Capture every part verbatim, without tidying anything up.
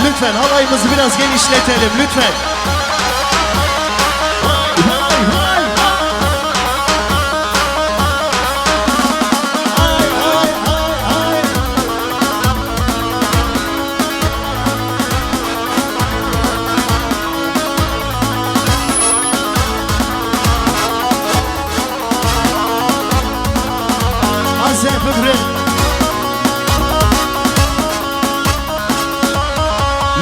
Lütfen halayımızı biraz genişletelim lütfen. Hay, hay, hay, hay. Hay, hay, hay, hay. Azê bibrin.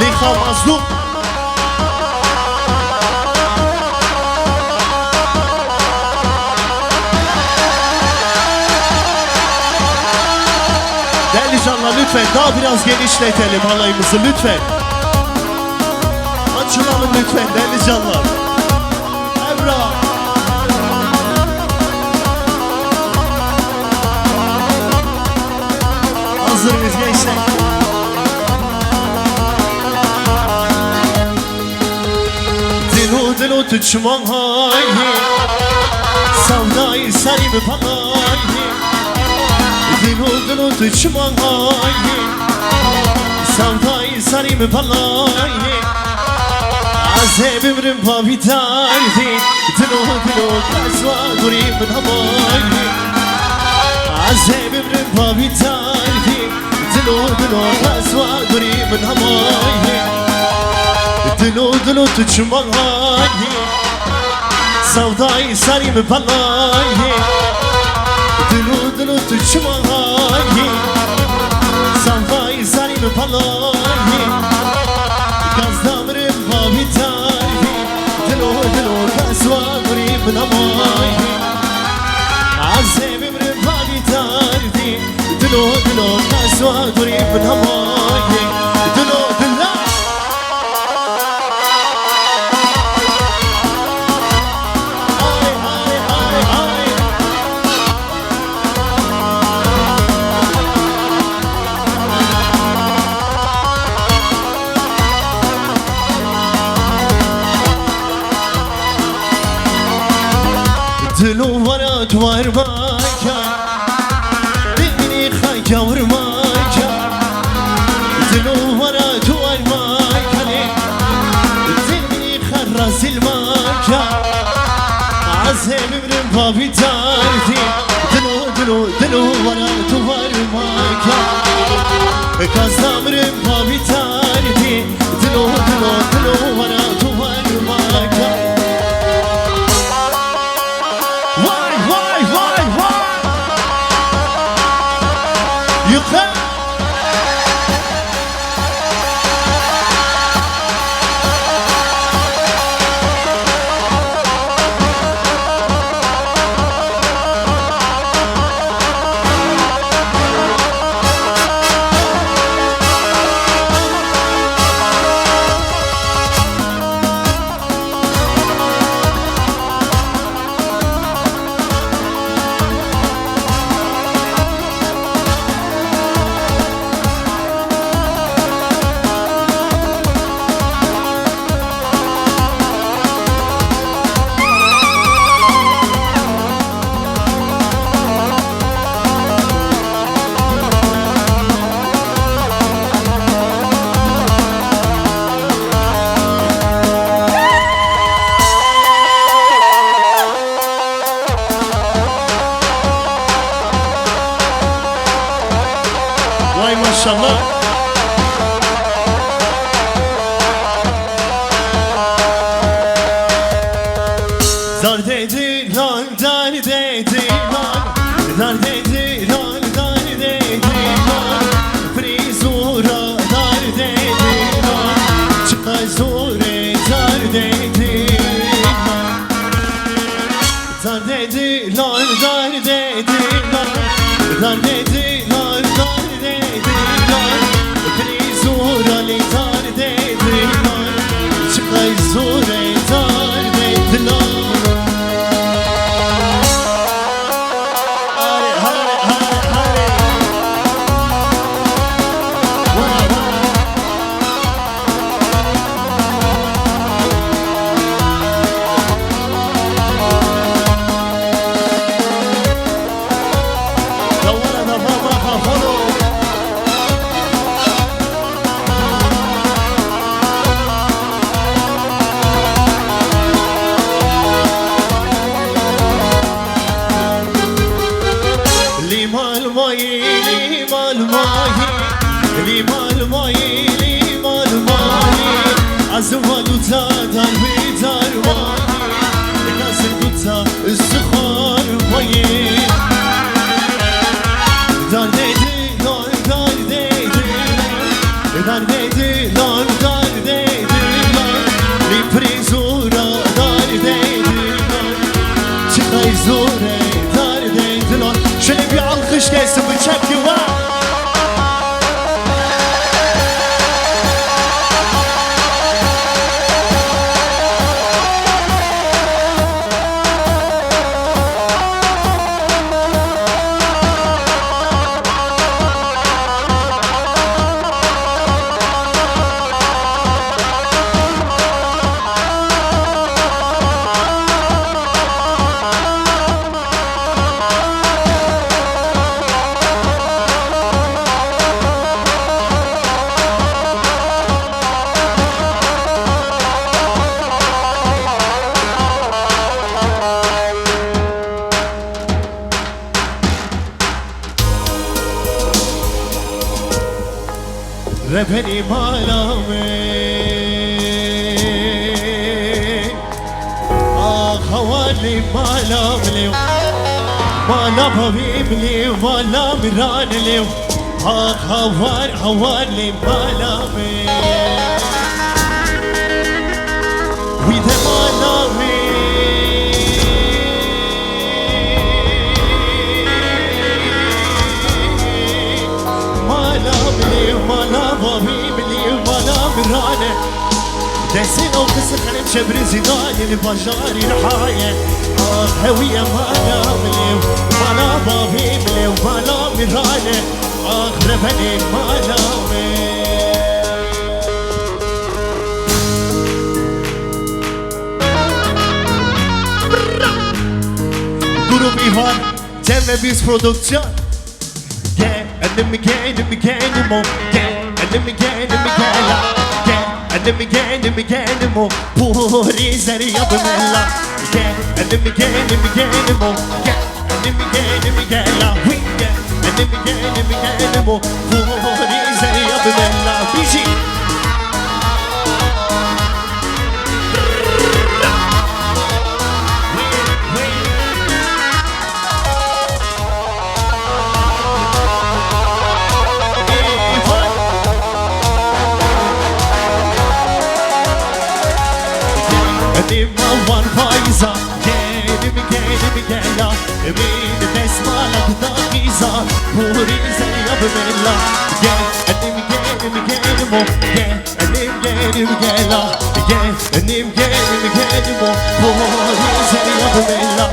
Lêxa Mazlûm. Değerli canlar, lütfen daha biraz genişletelim halayımızı lütfen. Açılalım lütfen değerli canlar. Evra. Hazır mıyız gençler? Dilo, dilo, tu çima hayê, sewdayî serî min palayê. Dilo, dilo, tu çima hayê, sewdayî serî min palayê. Ez ê bimrim bavî derdî, dilo, dilo, qezwa durî min hemayî. Ez ê bimrim bavî derdî, dilo, dilo, qezwa durî min hemayî. Dilo, dilo, tu çima hayî, sewdayî serî min palayê. Dilo, dilo, tu çima hayî, sewdayî serî min palayê. Gazda mirim bavî derdî, dilo, dilo, qezwa durî min hemayî. Ez ê bimrim bavî derdî, dilo, dilo, qezwa durî min hemayê. Dilo, dilo. Ay, ay, ay, ay. Dilo wara tu war maka, bimînî xaka wir maka. Dilo wara tu war maka, bimînî xerra zilmaka. Ez ê bimrim bavî derdî. Dilo, dilo, dilo wara tu war maka. Gazda mirim bavî derdî. Dilo, dilo, dilo wara tu war maka. Vay, vay, vay, vay. Yukarı. Vay maşallah. Derdê dilan, derdê dilan, derdê dilan, derdê dilan. Pirî zora derdê dilan, çiqas zor e derdê dilan. Derdê dilan, derdê dilan, derdê dilan, derdê dilan. Pirî zora lê derdê dilan, çiqas zor e derdê dilan. Hare, hare, hare, hare. Wara, wara. Zor ey derdê dilon. Şöyle bir alkış gelsin bu çepki var. Rebenî mala min, ah, hevalî mala min lê, mala bavî min lê, mala miran lê, ah, heval, hevalî mala min. Wî de mala min. Mala min ê, mala bavî min ê, mala miran e. Destê ew qisî xerem çebrê zîndanê li bajarî niha ye. Ah, hewî ye mala min ê, mala bavî min ê, mala miran e. Ah, rebenê mala min. Grup Ivan, Cem ve Biz Prodüksiyon. Genim, genim, genim o. Genim, genim, gela. Genim, genim, genim o. Puri zeriya bimela. Genim, genim, genim o. Genim, genim, gela. Wi, genim, genim, genim o. Puri zeriya bimela. Biji. Dima wan fayza, genim, genim, gela, min desmalak da xiza, puri zeriya bimela, genim, genim, genim o, genim, genim, gela, genim, genim, genim o, puri zeriya bimela,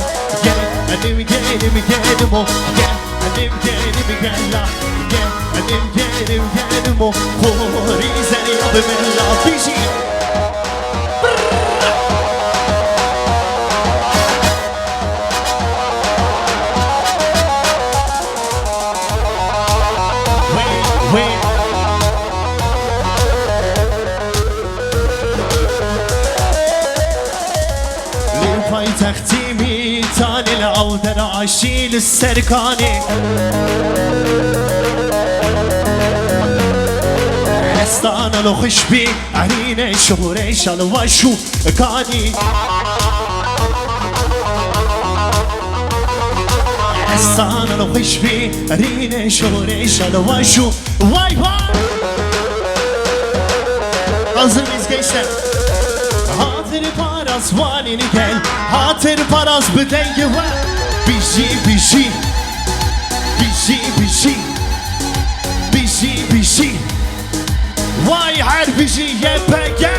genim, genim, genim o, genim, genim, gela, genim, genim, genim o, puri zeriya bimela, biji. Li paytextî Mîtanê, li Awdera Aşî, li Serkanê. Estana lo xweş bî, erîne şohre şalwa şû. Kanî. Estana lo xweş bî, erîne şohre şalwa şû. Vay vay! Hazır mıyız gençler? Hatır paras vanini gel. Hatır paras bi dengi var. Biji, biji. Biji, biji. Biji, biji. Vay her biji Y P G.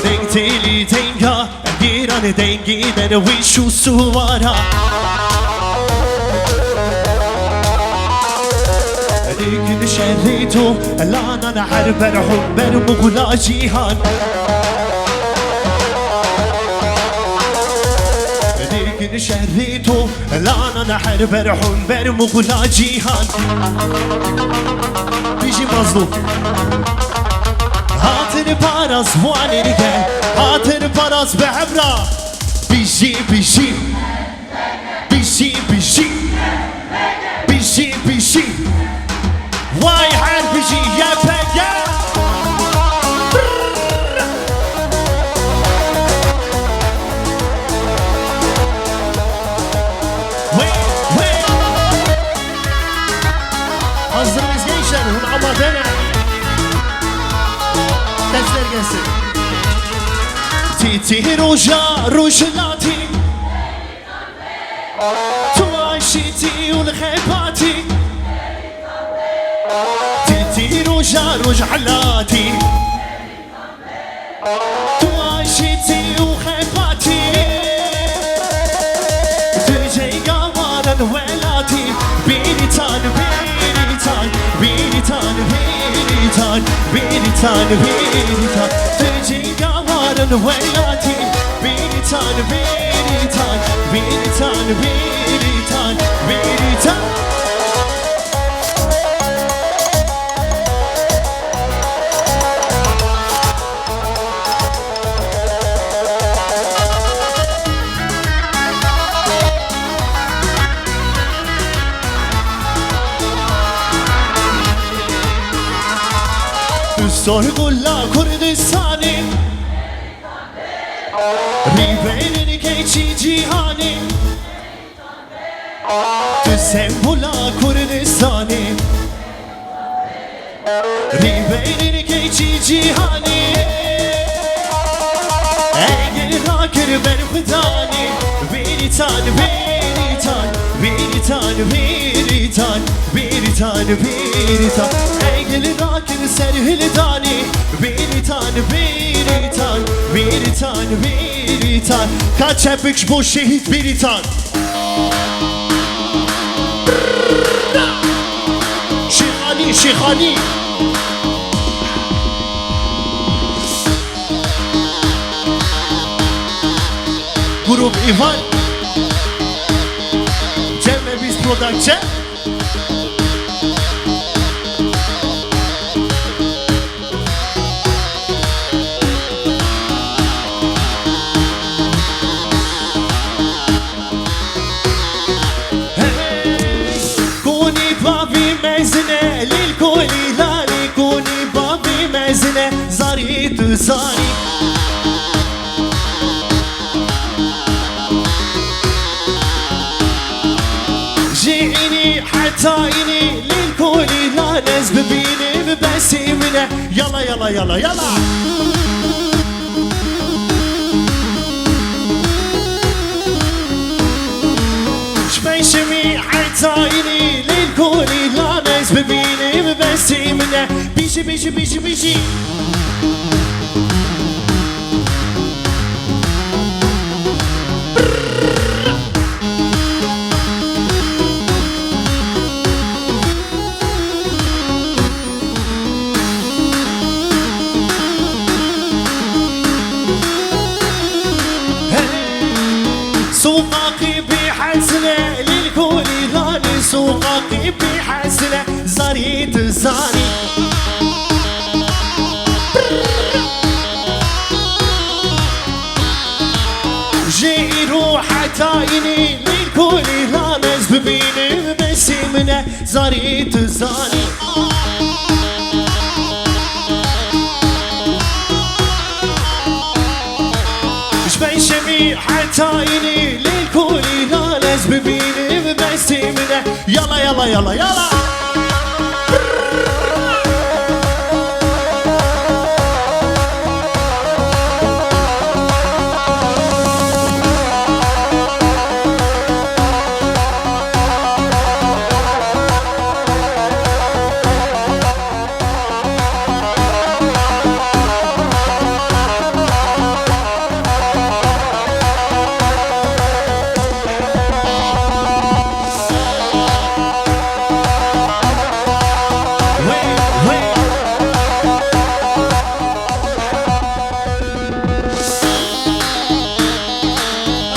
Deng têlî denga, gîranê dengî derwîş û suwara. Dikin şerî to, lanan her ber hûn ber muxla cîhan. Dikin şerî to, lanan her ber hûn ber muxla cîhan. Bijî mazlûm. Hatin paras wanê gel, hatin paras bi hevra. Bijî, bijî. Bijî, bijî. Bijî, bijî. Vay her bijî Y P G. Tî roja rojhilatî, tu aşîtî û li xebatî. Tî, tî roja rojhilatî, tu aşîtî û xebatî. Tu cengawaran welatî, Bêrîtan, Bêrîtan, Bêrîtan, Bêrîtan, Bêrîtan, Bêrîtan. Tu cengawaran welatî, Bêrîtan, Bêrîtan, Bêrîtan, Bêrîtan, Bêrîtan. Tu sorgula Kurdistanê, rîberên keçî cîhanê. Tu sembola Kurdistanê, rîberên keçî cîhanê. Engel rakir berxwedanê, Bêrîtan, Bêrîtan, Bêrîtan, Bêrîtan, Bêrîtan, Bêrîtan. Engel rakir ser hildanê, Bêrîtan, Bêrîtan, Bêrîtan, Bêrîtan. Ka çepik ji bo şehîd Bêrîtan. Şêxanî, Şêxanî. Grup Îvan. Cem Ebiz Production. Konî bavî mezine, lîl kolî lalî, konî bavî mezine, zarî tu zanî. Ji înî heta înî, lîl kolî lal ez bibînim besî min e. Yala, yala, yala, yala. Ji pêşemî heta înî, lîl kolî lal ez bibînim besî min e. Bijî, bijî, bijî, bijî. Soqaqî bê hesine, lîl kolî lanî, soqaqî bê hesine, zarî tu zanî. Ji îro heta înî, lîl kolî lan ez bibînim besî min e, zarî tu zanî. Ji pêşemî heta înî, lîl kolî lan ez bibînim besî min e. Yala, yala, yala, yala.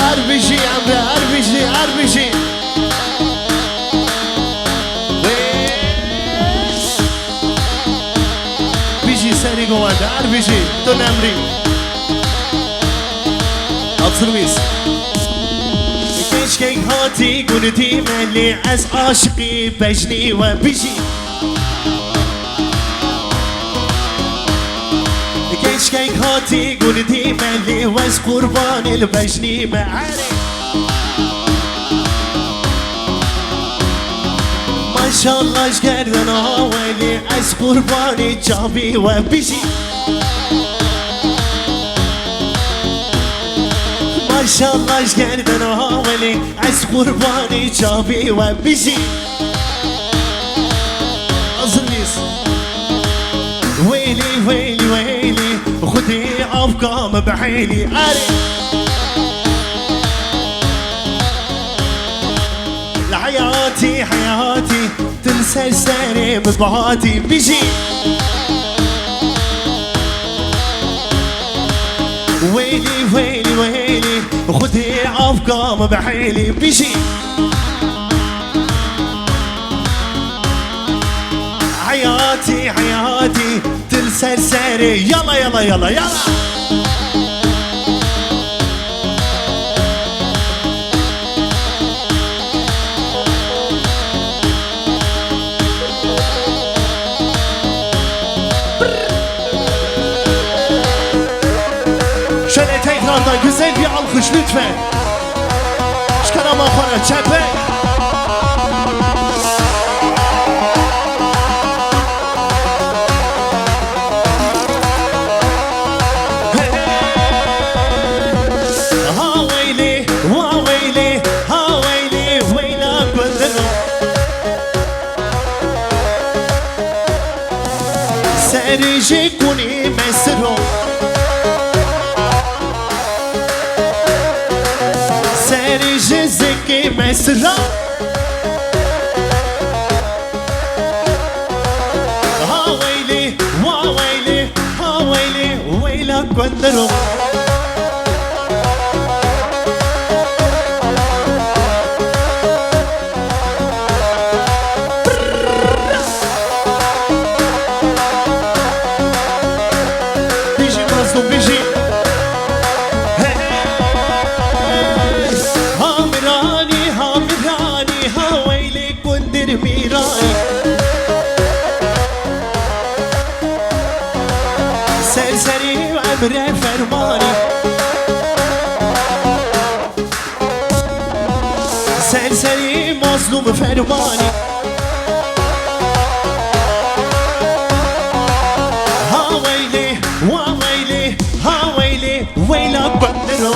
Her bijî Emre, her bijî, her bijî. Wê. Bijî serî govende, her bijî, tu nemrî. Altın Wiz. Keşkek hatî gundî me lê ez aşiqî bejnî we bijî. Keşkek hatî gundî me lê wez qurbanê li bejnî me erê. Maşallah ji gerdena welê ez qurbanê çavî we bijî. Înşallah ji gerdena welê ez qurbanê çavê we bijî. Hazir mıyız? Wêlî, wêlî, wêlî, Xwedê avka min bihêlî. Erê. Li heyatî, heyatî, tu li ser serê min bihatî. Bijî. Wêlî, wêlî, wêlî, Xwedê avka min bihêlî. Bijî. Heyatî, heyatî, tu li ser serê. Yala, yala, yala, yala. Şöyle tekrardan güzel bir alkış lütfen. Çıkar ama para çepe. Ha weylê, wa weylê, ha weylê, weyla gundino. Serê ji kunê me siro. Serê ji zikê me siro. Ha weylê, wa weylê, ha weylê, weyla kundiro. Bijî Mazlûm, bijî. Hey! Hamiranî, hamiranî, ha weylê kundir mîranî. Serserî emre fermanî. Serserî Mazlûm fermanî. Ha weylê, wa weylê, ha weylê, weyla gundiro.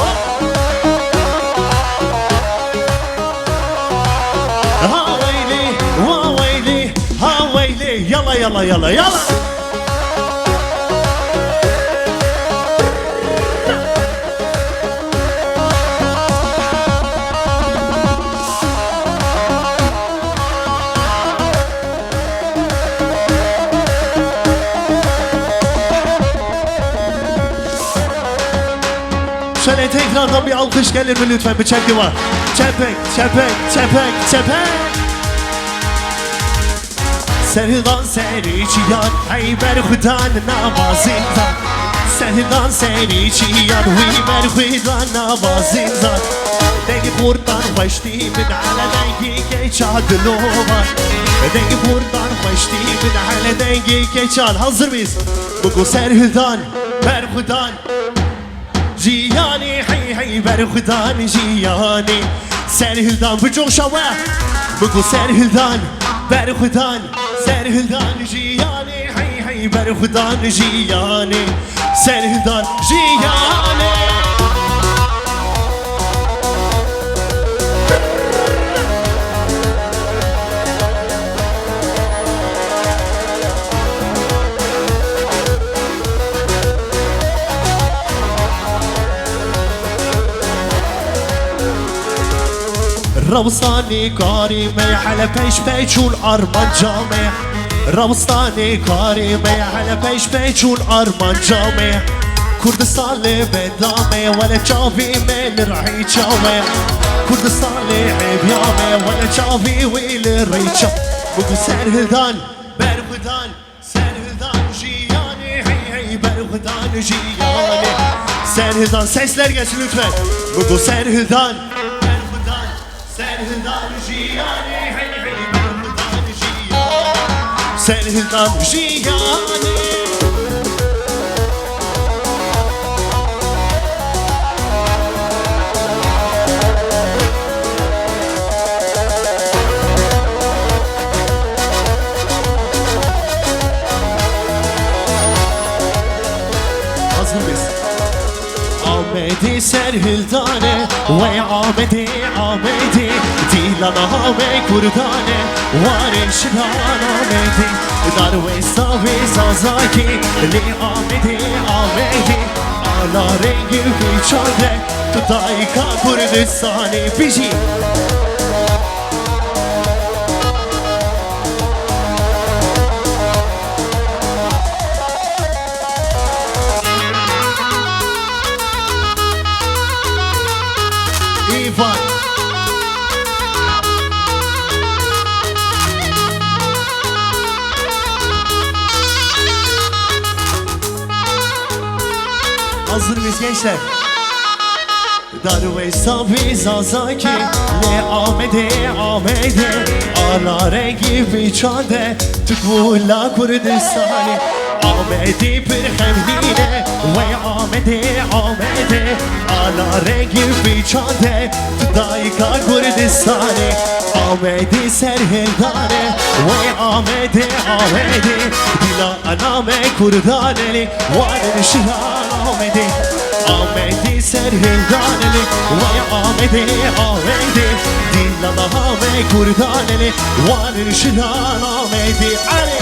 Ha weylê, wa weylê, ha weylê, yala, yala, yala, yala. Şöyle tekrardan bir alkış gelir mi lütfen? Bir çepki var. Çepek, çepek, çepek, çepek. Serhildan serê çiyan, hey berxudan nava zindan. Serhildan serê çiyan, wî berxudan nava zindan. Dengê xurtan xweştî min hele dengê keça dilovan. Dengê xurtan xweştî min hele dengê keçan. Hazır mıyız? Bigo Serhildan, berxudan. Jiyanê hey hey berxudan jiyanê. Serhildan bicoşa we. Bigo Serhildan berxudan. Serhildan jiyanê hey hey berxudan jiyanê. Serhildan jiyanê. Rawstanê karê me hele peş peçûn armanca me. Rawstanê karê me hele peş peçûn armanca me. Kurdistan li benda me, wele çavê me li rehî çawe. Kurdistan li hêviya me, wele çavê wê li rîça. Bigo Serhildan, berxudan, Serhildan jiyanê, hey hey berxudan jiyanê. Serhildan, sesler gelsin lütfen. Bigo Serhildan, berxudan. Serhildan jiyanê, hey hey berxudan jiyanê. Serhildan jiyanê. Hazır mıyız? Amedê Ser hildane, wey Amedê, Amedê, dîlan Amê Kurdane, warên şiran Amedê, dar wê savê Zazakî, lê Amedê, Amedê, ala rengî pîçan de, tu dayika Kurdistanê bijî. Eyvallah. Hazır mıyız gençler? Dar wê savê Zazakî, lê Amedê, Amedê, ala rengî pîçan de, tu kula Kurdistanê. Amedî pir xemgîn e, wey Amedê, Amedê, ala rengî pîçan de, tu dayika Kurdistanê. Amedî ser hildane, wey Amedê, Amedê, dîlan Amê Kurdanê lê, warên şiran Amedê. Amedî ser hildane lê, wey Amedê, Amedê, dîlan Amê Kurdanê lê, warên şiran Amedê. Alê!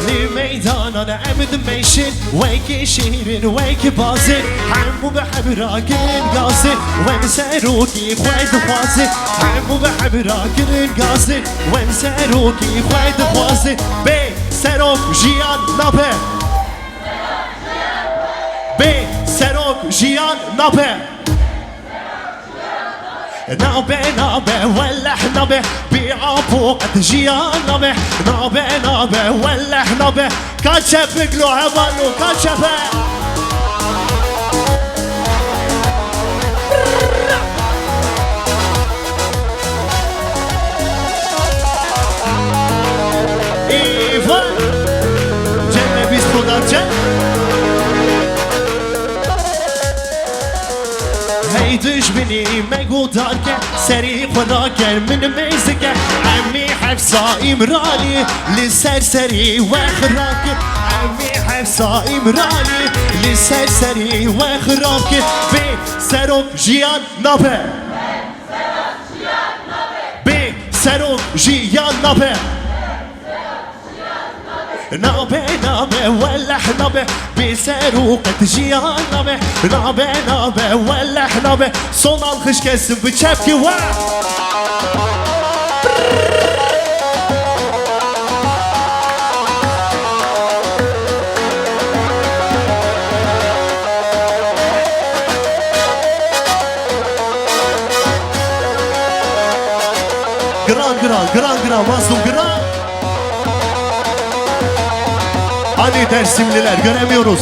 Li meydanan em dimeşin, wekî şîrin, wekî bazin, hemû bi hebra kirin gazin, wem serokî xwe dixwazin, hemû bi hebra kirin gazin, wem serokî xwe dixwazin. Bê serok jiyan nabe. Bê serok jiyan nabe. Nabe, nabe, weleh nabe, bê apo qet jiyan nabe. Nabe, nabe, weleh nabe. Ka çepik lo hevalo, ka çepe. Eyvah! Cem Nebis Production. Hey dijminî me guhdar ke, serî xwe raker min mêz dike. Emî Hefsa Îmralî li ser serî we xirab kir. Emî Hefsa Îmralî li ser serî we xirab kir. Bê serok jiyan nabe. Bê serok jiyan nabe. Nabe, nabe, weleh nabe. Bê serok qet jiyan nabe. Nabe, nabe, weleh nabe. Son alkış gelsin, bu çepki var. Giran, giran, giran, giran, Mazlum, giran. Hani Dersimliler, göremiyoruz.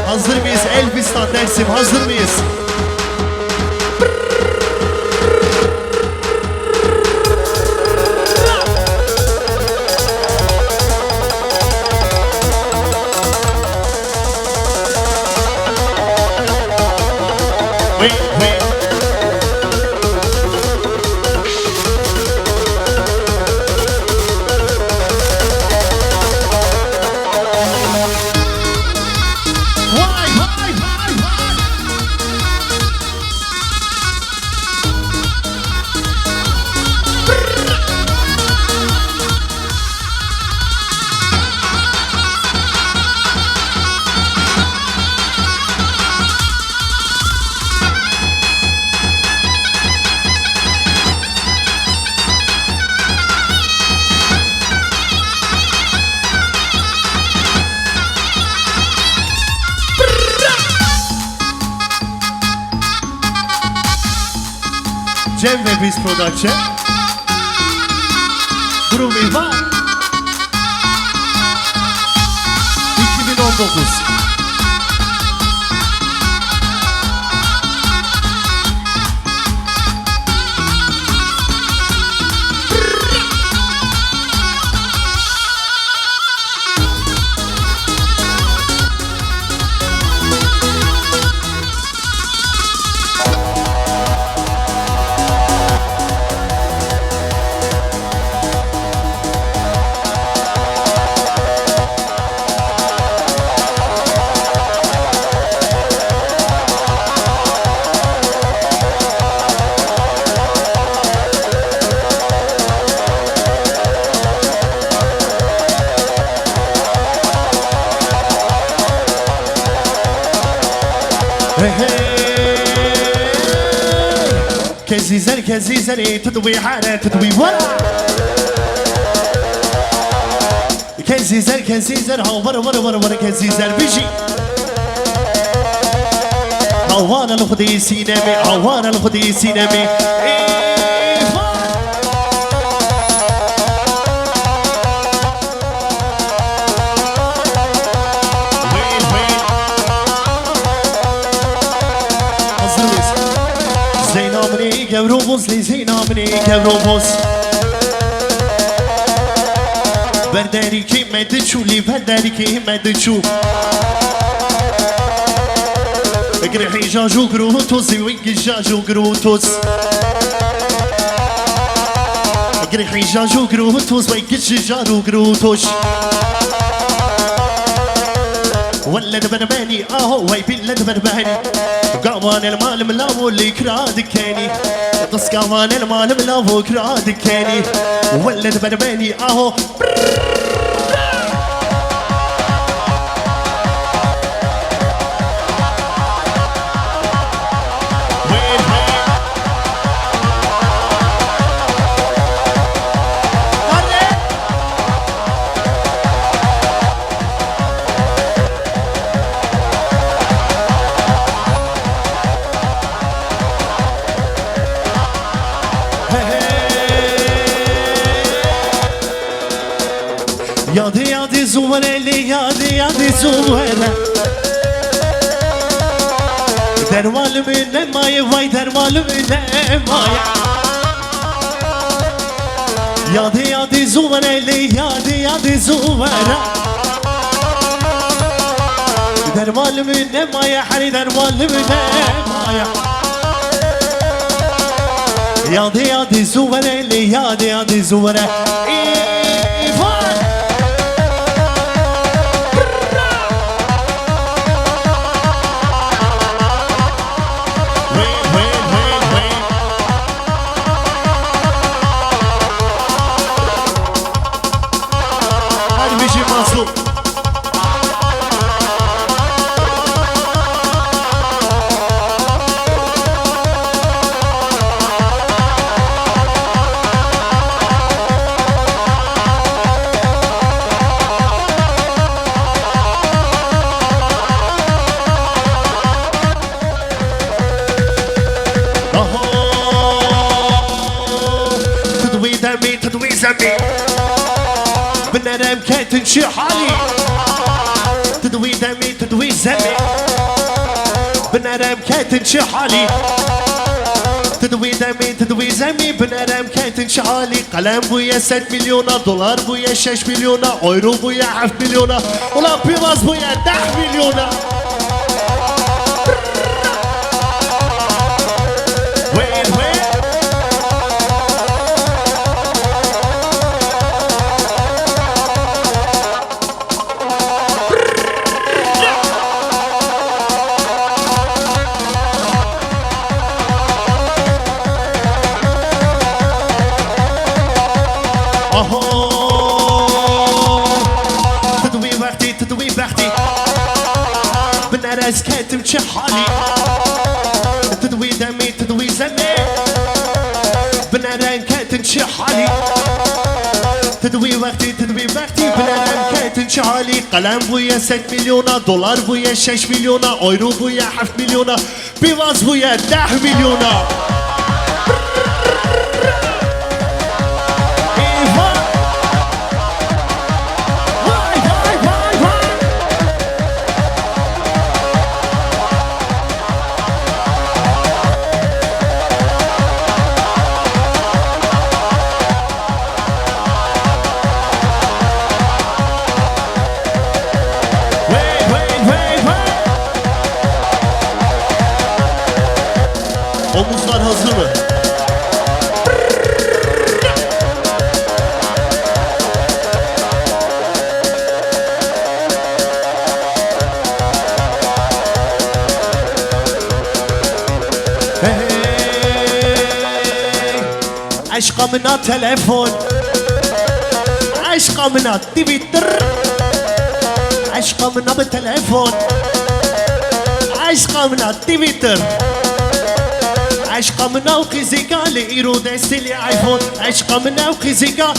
Hazır mıyız? Elbistan, Dersim, hazır mıyız? Cem ve Biz Production. Durum İvan. iki bin on dokuz. Hey, hey. Kezî zer, kezî zerê, tu dibî here, tu dibî were. Kezî zer, kezî zer, ha were, were, were, were, kezî zer bijî. Hawan el Xwedê sînemê, hawan el Xwedê sînemê. Ê, vay. Wê, wê. Hazır mıyız? Zeyna minê gewro boz, lê Zeyna minê gewro boz. Berderîkê me diçû, lê berderîkê me diçû. Girê hêja jû girû tozê wê Gijajo girotos. Girê hêja jû girotos, vay gijajar û girotos. Welle di berbenî, aho, vay bille di berbenî. Gawan el malim lavo lê kira dikenî. Dis gawan el malim lavo kira dikenî. Welle di berbenî, aho. Yadê yadê zû were lê yadê yadê zû were. Dermal min nemaye vay dermal min nemaye. Yadê yadê zû were lê yadê yadê zû were. Dermal min nemaye herî dermal min nemaye. Yadê yadê zû were lê yadê yadê zû were. Îvan! Wê, wê, wê, wê. Her bijî Mazlûm. Aho! Tu di wî demî, tu di wî zemî. Bi nerem ketin çi halî? Tu di wî demî, tu di wî zemî. Bi nerem ketin çi halî? Tu di wî demî, tu di wî zemî. Bi nerem ketin çi halî? Qelem bûye sed milyona, dolar bûye şeş milyona, euro bûye heft milyona. Ulan pîvaz bûye deh milyona. Wê, wê. Aho! Tu di wî wextî, tu di wî bextî. Bi nerez ketim çi halî? Tu di wî demî, tu di wî zemê. Bi nereng ketin çi halî? Tu di wî wextî, tu di wî bextî. Bi nereng ketin çi halî? Qelem bûye sed milyona, dolar bûye şeş milyona, euro bûye heft milyona. Pîvaz bûye deh milyona. Mina telefon. Eşqa mina Twitter. Eşqa mina bi telefon. Eşqa mina Twitter. Eşqa mina û qîzika li îro destê lê iPhone. Eşqa mina û qîzika.